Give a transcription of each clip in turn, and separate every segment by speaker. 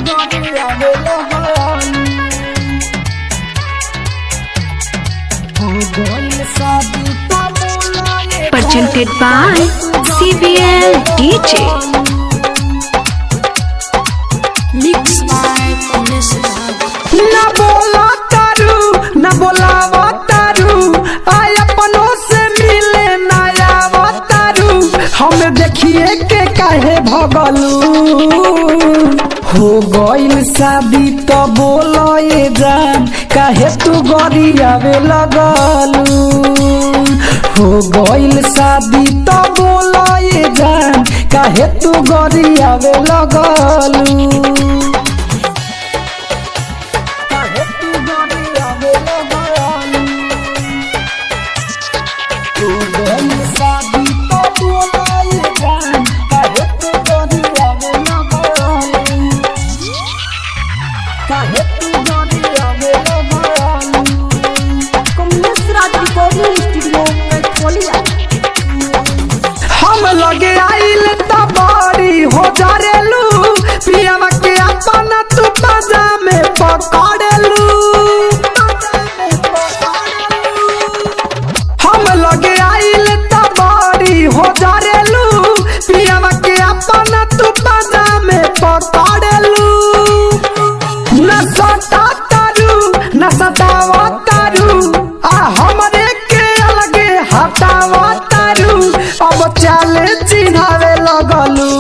Speaker 1: गरियावे लगलू। हो गइल शादी त बोलाए
Speaker 2: Presented by CBL DJ.
Speaker 3: Mix by Kamlesh Raj.
Speaker 1: ना बोला तारू ना बोलावा तारू आय अपनों से मिले ना आवा तारू हम देखिए के काहे भगलू। हो गइल शादी त बोलाए जान काहे तू गरियावे लगलू। हो गइल शादी त बोलाए जान काहे तू गरियावे लगलू। काहे तू गरियावे लगलू। हो गइल शादी त बोलाए जान काहे तू गरियावे लगलू। काहे तू गरियावे लगलू।
Speaker 3: कमलेश राज रिकॉर्डिंग स्टूडियो कैथोलिया।
Speaker 1: हम लगे आइल त बड़ी हो जारेलू पियावा के अपन तू बाजा में पकड़ेलू। हम लगे आइल त बड़ी हो जारेलू पियावा के अपन तू बाजा में पकड़ेलू। न सटा तारू न सटावा तारू आ हमरे के अलगे हटावा तारू अब चाले चिन्हावे लगलू।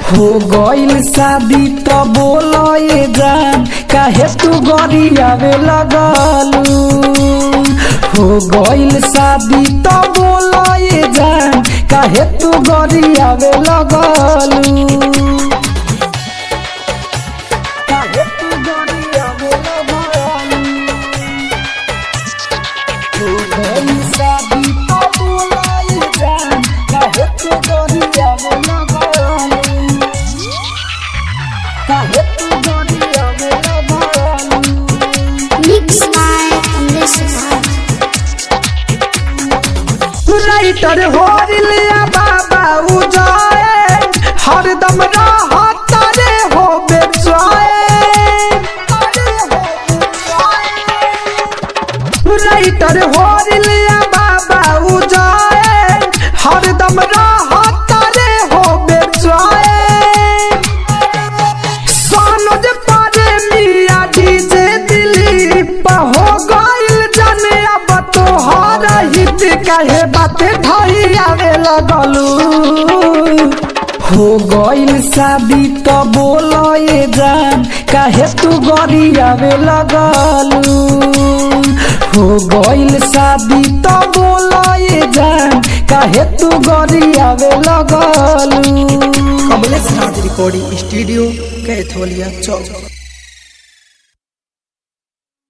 Speaker 1: हो गइल शादी त बोलाए जान काहे तू गरियावे लगलू। हो गइल शादी त बोलाए जान काहे तू गरियावे लगलू। काहे तू गरियावे लगलू। हो गइल शादी त बोलाए जान काहे तू गरियावे लगलू। काहे तू गरियावे लगलू।
Speaker 3: Mix by Kamlesh Raj.
Speaker 1: Writer हो लिया बाबा उजाए हरदम रहत रे हो बेचैन। राइटर हो लिया बाबा उजाए हरदम रहत रे हो बेचैन। सानोज पारे मिया डीजे दिलीप हो गइल जाने अब तोहर हित काहे बाते ढाई आवे लगलू। हो गइल शादी त बोलाए जान काहे तू गरियावे लगलू। हो गइल शादी त बोलाए जान काहे तू गरियावे लगलू।
Speaker 4: कमलेश राज रिकॉर्डिंग स्टूडियो कैथोलिया चौक।